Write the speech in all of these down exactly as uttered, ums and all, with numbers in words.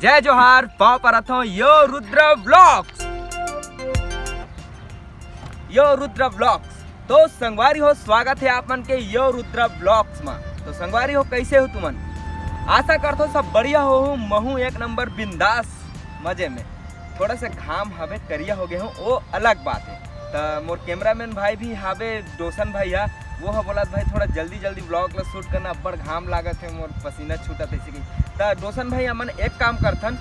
जय जोहार, पाँव परत हौं यो रुद्र ब्लॉग्स। यो रुद्र ब्लॉग्स। तो संगवारी हो, स्वागत है आप मन के यो रुद्र ब्लॉग्स मा। तो संगवारी हो, कैसे हो तुमन? आशा करथों सब बढ़िया होहू। महूँ एक नंबर बिंदास, मजे में। थोड़ा सा घाम हवे, करिया हो गए हूँ, वो अलग बात है। त मोर कैमरामैन भाई भी हावे, डोसन भाई हा, वो ह बोलत, "भाई, थोड़ा जल्दी जल्दी ब्लॉग ला शूट करना, अब्बड़ घाम लागत है, मोर पसीना छूटत है," ऐसे कही। त डोसन भाई, हमन एक काम करथन,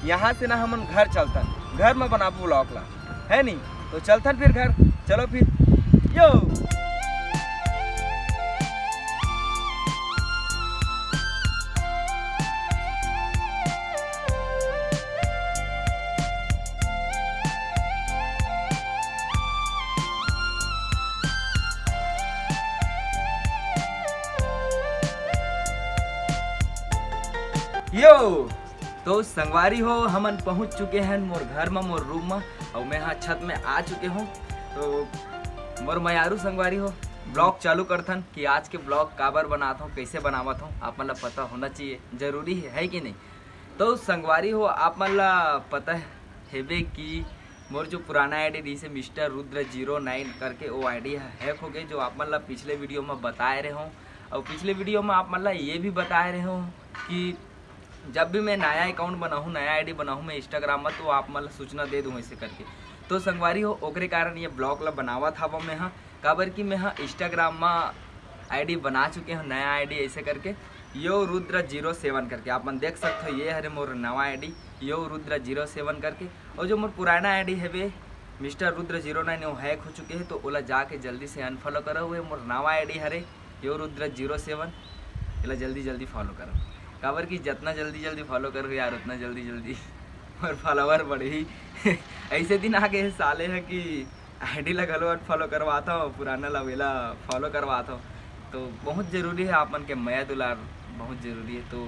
यहाँ से ना हमन घर चलथन, घर में बनाबो ब्लॉग ला, है नी? तो चलथन फिर घर, चलो फिर। यो। यो, तो संगवारी हो, हमन पहुंच चुके हैं मोर घर में, मोर रूम में, और मैं हाँ छत में आ चुके हूँ। तो मोर मयारू संगवारी हो, ब्लॉग चालू करथन कि आज के ब्लॉग काबर बनात हूँ, कैसे बनावत हूँ, आप मन ला पता होना चाहिए, जरूरी है, है कि नहीं? तो संगवारी हो, आप मन ला पता हेबे कि मोर जो पुराना आईडी रहिस हे मिस्टर रुद्र जीरो नाइन करके, वो आईडी हैक हो गए, जो आप मन ला पिछले वीडियो में बताए रहे हूँ। और पिछले वीडियो में आप मन ला ये भी बताए रहे हूँ कि जब भी मैं नया अकाउंट बनाहूँ, नया आईडी बनाहूँ मैं इंस्टाग्राम में, तो आप मन ला सूचना दे दूँ ऐसे करके। तो संगवारी हो, ओकरे कारण ये ब्लॉग ला बनावत हवं मैं हा, काबर कि मैं हा इंस्टाग्राम में आईडी बना चुके हूँ, नया आईडी ऐसे करके, यो रुद्र जीरो सेवन करके। आप मन देख सकते हो, ये हरे मोर नवा आईडी, यो रुद्र जीरो सेवन करके। और जो मोर पुराना आईडी हवे मिस्टर रुद्र जीरो नाइन, वो हैक हो चुके हैं, तो ओला जाके जल्दी से अनफॉलो करो। हुए मोर नवा आईडी हरे यो रुद्र जीरो सेवन, एला जल्दी जल्दी फॉलो करो, काबर कि जितना जल्दी जल्दी फॉलो करो यार, उतना जल्दी जल्दी मोर फॉलोअर बढ़ही। ऐसे दिन आ गए साले है कि आईडी ला घलो अनफॉलो करवात हव, पुराना ला वेला फॉलो करवात हव। तो बहुत जरूरी है आप मन के मया दुलार, बहुत जरूरी है। तो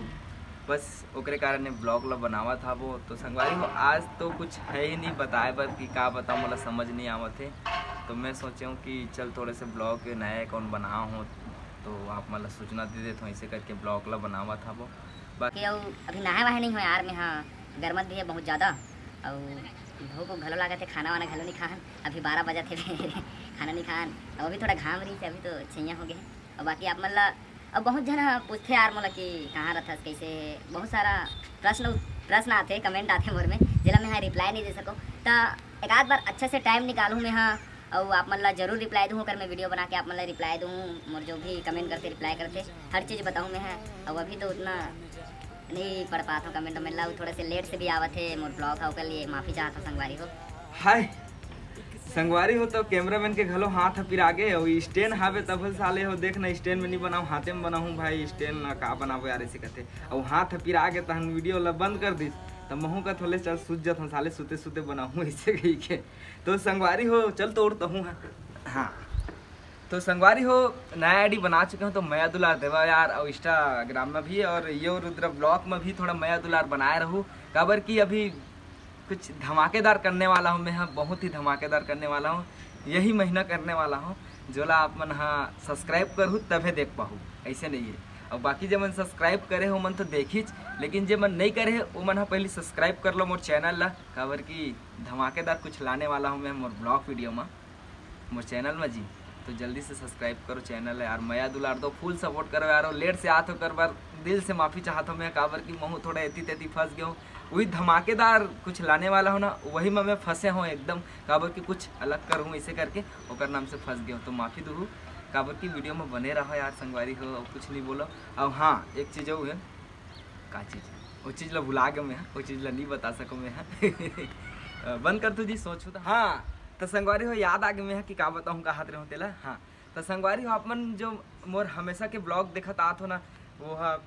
बस ओकरे कारण ये ब्लॉग ला बनावत हवो। तो संगवारी हो, आज तो कुछ है ही नहीं बताए बर कि का बताऊँ, मोला समझ नहीं आवत है। तो मैं सोचे हूँ कि चल थोड़े से ब्लॉग के नया अकाउंट बना हो, तो आप मन ला सूचना दे देत हूँ, ऐसे करके ब्लॉग ला बनावत हवो। बाकी अउ अभी नहाए वहाए नहीं हो यार, मैं हाँ गरमत भी है बहुत ज़्यादा, और भूख उख घलो लागत है, खाना वाना घलो नहीं खान, अभी बारह बजत है खाना नहीं खान, और अभी थोड़ा घाम रही से अभी तो छैया हो गए है। और बाकी आप मन ला, अब बहुत झन ह पूछथे यार मोला कि कहाँ रथस, कैसे है, बहुत सारा प्रश्न उत-, प्रश्न आथे, कमेंट आथे मोर में, जेला मैं हा रिप्लाई नहीं दे सकूँ। त एक आध बार अच्छा से टाइम निकालूँ मैं हा, अउ आप मन ला जरूर रिप्लाई दूँ, ओकर मैं वीडियो बना के आप मन ला रिप्लाई दूँ। मोर जो भी कमेंट करथे, रिप्लाई करथे, हर चीज़ बताऊँ मैं हा। अउ अभी तो उतना नहीं पढ़ पात हूँ कमेंट में ला, थोड़ा से लेट से भी आवत है, मोर ब्लॉग है, ओकर लिए माफ़ी चाहत हूँ संगवारी हो। हाय संगवारी हो, तो कैमरामैन के घलो हाथ ह पिरा गे, अउ स्टैंड हावे तब साले हो, देख ना, स्टैंड में नहीं बनाऊँ, हाथे में बनाऊँ भाई, स्टैंड ला का बनाबो यार, ऐसे कहते। अउ हाथ ह पिरा गे तहन वीडियो ला बंद कर दिस, त महूँ का थोले चल सुत जत हूँ साले, सुते सुते बनाऊँ ऐसे कही के। तो संगवारी हो, चल तो उड़ता हूँ। हाँ, तो संगवारी हो, नया आईडी बना चुके हूँ, तो मया दुलार देवा यार, और इंस्टाग्राम में भी और यो रुद्र ब्लॉग में भी थोड़ा मया दुलार बनाए रहू, काबर कि अभी कुछ धमाकेदार करने वाला हूँ मैं, हाँ, बहुत ही धमाकेदार करने वाला हूँ, यही महीना करने वाला हूँ, जोला आप मन हा सब्सक्राइब करहू तभे देख पाहू, ऐसे नहीं है। और बाकी जे मन सब्सक्राइब करे हो, मन तो देखिच, लेकिन जे मन नहीं करे हो, वो मन हा पहले सब्सक्राइब कर लो मोर चैनल ला, काबर कि धमाकेदार कुछ लाने वाला हूँ मैं मोर ब्लॉग वीडियो में, मोर चैनल में जी। तो जल्दी से सब्सक्राइब करो चैनल है यार, मया दुलार दो, फुल सपोर्ट करो यार। और लेट से आत हो कर बार दिल से माफ़ी चाहत हूँ मैं, काबर कि महूँ थोड़ा एती तेती फंस गया हूँ, वही धमाकेदार कुछ लाने वाला हूँ ना, वही में मैं फंसे हूँ एकदम, काबर कि कुछ अलग करूँ इसे करके ओकर नाम से फंस गया हूँ। तो माफ़ी दूँ, काबर कि वीडियो में बने रहो यार संगवारी हो, और कुछ नहीं बोलो। और हाँ, एक चीज़ और है, का चीज़, वो चीज़ ला भुला गया मैं, वो चीज़ ला नहीं बता सको मैं। बंद कर तू जी, सोचू तो। हाँ, तो संगवारी हो, याद आ गया मैं कि का बताऊँ, का हाथ रहूँ तेला। हाँ, तो संगवारी हो, आप मन जो मोर हमेशा के ब्लॉग देखत आत हो ना, वो हा,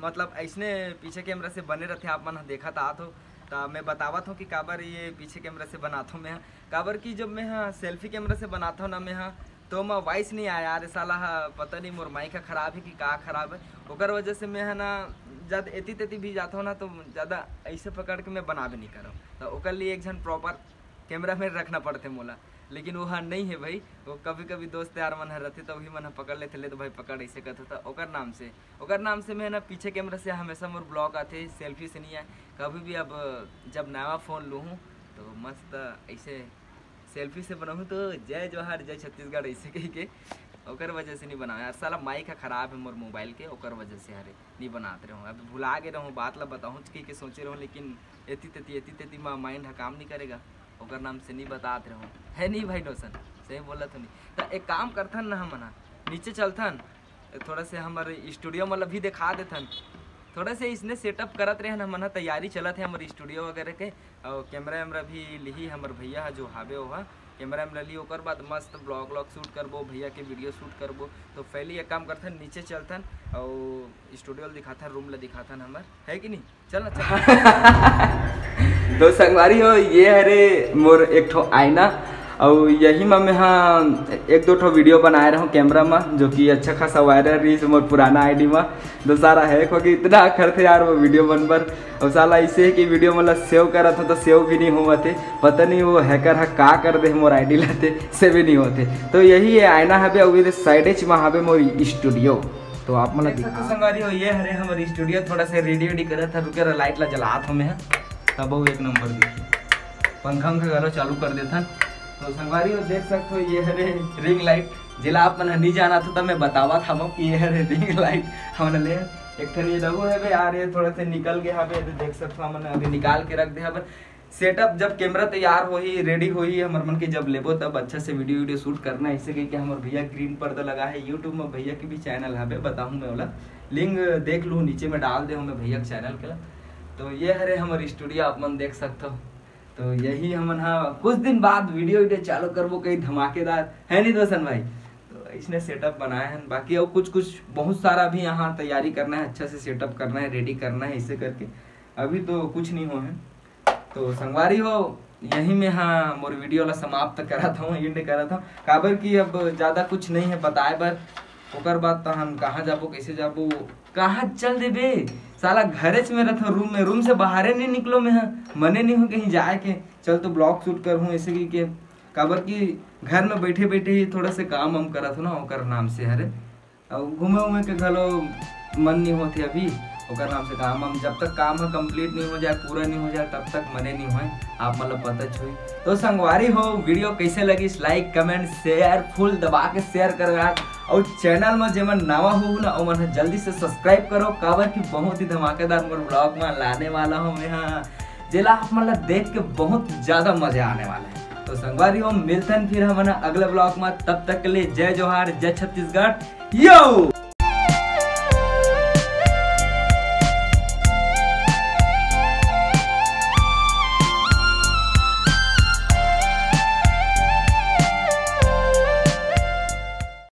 मतलब ऐसने पीछे कैमरा से बने रहते, आप मन देखत आत हो। तो मैं बतावत हूँ कि काबर ये पीछे कैमरा से बनात हूँ मैं, काबर कि जब मैं हा सेल्फी कैमरा से बनात हूँ ना मैं हा, तो मैं वॉइस नहीं आया यार, साला हा, पता नहीं मोर माइक हा खराब है कि का खराब है, ओकर वजह से मैं हा ना जब एती तेती भी जाता हूँ ना, तो ज़्यादा ऐसे पकड़ के मैं बना भी नहीं करऊँ। तो ओकर लिए एक झन प्रॉपर कैमरा में रखना पड़थे मोला। लेकिन वो ह नहीं है भाई, वो कभी कभी दोस्त यार मन ह रथे, तो वही मन ह पकड़ लेथे, "ले तो भाई पकड़," ऐसे कहथे, तो ओकर नाम से, ओकर नाम से मैं ना पीछे कैमरा से हमेशा मोर ब्लॉग आथे, सेल्फी से नहीं आए कभी भी। अब जब नवा फोन लूँ हूँ, तो मस्त ऐसे सेल्फी से बनाऊँ, तो "जय जोहार, जय छत्तीसगढ़" ऐसे कह के, ओकर वजह से नहीं बनाओ यार। साला माइक ह खराब है मोर मोबाइल के, ओकर वजह से हरे नहीं बनात रहूँ। अब भुला गे रहूँ, बात ला बताऊँ कह के सोचे रहूँ, लेकिन एती तेती, एती तेती मा माइंड ह काम नहीं करेगा, ओकर नाम से नहीं बतात रहूँ। है नहीं भाई नोशन, सही बोलत हो नहीं। तो एक काम करथन ना, हमन ह नीचे चलथन, थोड़ा से हमर स्टूडियो मतलब भी दिखा देथन। थोड़ा से इसने सेटअप करत रहे हमन ह, तैयारी चलत है हमर स्टूडियो वगैरह के, और कैमरा वैमरा भी लिही हमर भैया ह जो हावे ओहा, कैमरा वैमरा ली, ओकर बाद मस्त ब्लॉग व्लॉग शूट करबो, भैया के वीडियो शूट करबो। तो पहले एक काम करथन, नीचे चलथन और स्टूडियो ल दिखाथन, रूम ल दिखाथन हमर, है कि नहीं? चल ना, चल। तो संगवारी हो, ये हरे मोर एक ठो आईना, अउ यही मा मैं हा एक दो ठो वीडियो बनाए रहूँ कैमरा मा, जो कि अच्छा खासा वायरल रही मोर पुराना आईडी मा। दो सारा हैक हो गई, इतना अखर थे यार वो वीडियो बन बर। और साला ऐसे है कि वीडियो मतलब सेव करत हो तो सेव भी नहीं होवत है, पता नहीं वो हैकर हा का कर दे मोर आईडी लाते, से भी नहीं होते। तो यही ये आईना हबे, अउ ये साइड मा हबे मोर स्टूडियो। तो आप मन ला देख सकते हो दिखा। संगवारी हो, ये हरे हमर स्टूडियो, थोड़ा से रेडी वेडी करत है, रुके रहो, लाइट ला जलात हूँ मैं, तब वो एक नंबर दिखी। पंखा उंखा घलो चालू कर देथन। तो संगवारी हो, देख सकते हो, ये हरे रिंग लाइट, जेला आप मन ह नहीं जानत हो, तब मैं बतावत हवं कि ये हरे रिंग लाइट हमन ले एक ठन ये लगे हवे यार, ये थोड़ा से निकल गया हवे, तो देख सकते हो, हमन अभी निकाल के रख दे हवन। सेटअप जब कैमरा तैयार होही, रेडी होही, हमर मन के जब लेबो, तब अच्छा से वीडियो वीडियो शूट करना है। इसे कह के हमर भैया ग्रीन पर्दा लगा है, YouTube में भैया के भी चैनल हवे, बताहूँ मैं ओला, लिंक देख लू, नीचे में डाल दे हूँ मैं भैया के चैनल के ला। तो ये हरे हमर स्टूडियो, आप मन देख सकते हो। तो यही हमन हा कुछ दिन बाद वीडियो वीडियो चालू करबो, कहीं धमाकेदार, है नहीं दोस्तन भाई? तो इसने सेटअप बनाए हैं, बाकी और कुछ कुछ बहुत सारा भी यहाँ तैयारी करना है, अच्छा से सेटअप करना है, रेडी करना है, इसे करके अभी तो कुछ नहीं हो है। तो संगवारी हो, यही में हाँ मोर वीडियो ला समाप्त करत हूँ, एंड करत हूँ, काबर कि अब ज़्यादा कुछ नहीं है बताए बर। ओकर बाद तो हम कहाँ जाबो, कैसे जाबो, कहाँ चल देबे, साला घरेच में रहत हूँ, रूम में, रूम से बाहरे नहीं निकलो मैं हाँ, मने नहीं हो कहीं जाए के। चल तो ब्लॉग शूट कर हूँ ऐसे की के, काबर कि घर में बैठे बैठे ही थोड़ा से काम वाम करत हूँ ना, ओकर नाम से हरे। अउ घूमे उमे के घलो मन नहीं होथे अभी, ओकर नाम से काम हम, जब तक काम ह कंप्लीट नहीं हो जाए, पूरा नहीं हो जाए, तब तक मने नहीं होए, आप मतलब पता छुई। तो संगवारी हो, वीडियो कैसे लगिस, लाइक कमेंट शेयर फुल दबा के शेयर करो यार, और चैनल में जेमन नवा हो ना, ओमन ह जल्दी से सब्सक्राइब करो, काबर कि बहुत ही धमाकेदार मोर ब्लॉग में लाने वाला हूँ मैं हाँ, जेला आप मतलब देख के बहुत ज्यादा मजा आने वाला है। तो संगवारी हो, मिलथन फिर हमन अगले ब्लॉग में, तब तक के लिए जय जोहार, जय छत्तीसगढ़, यो।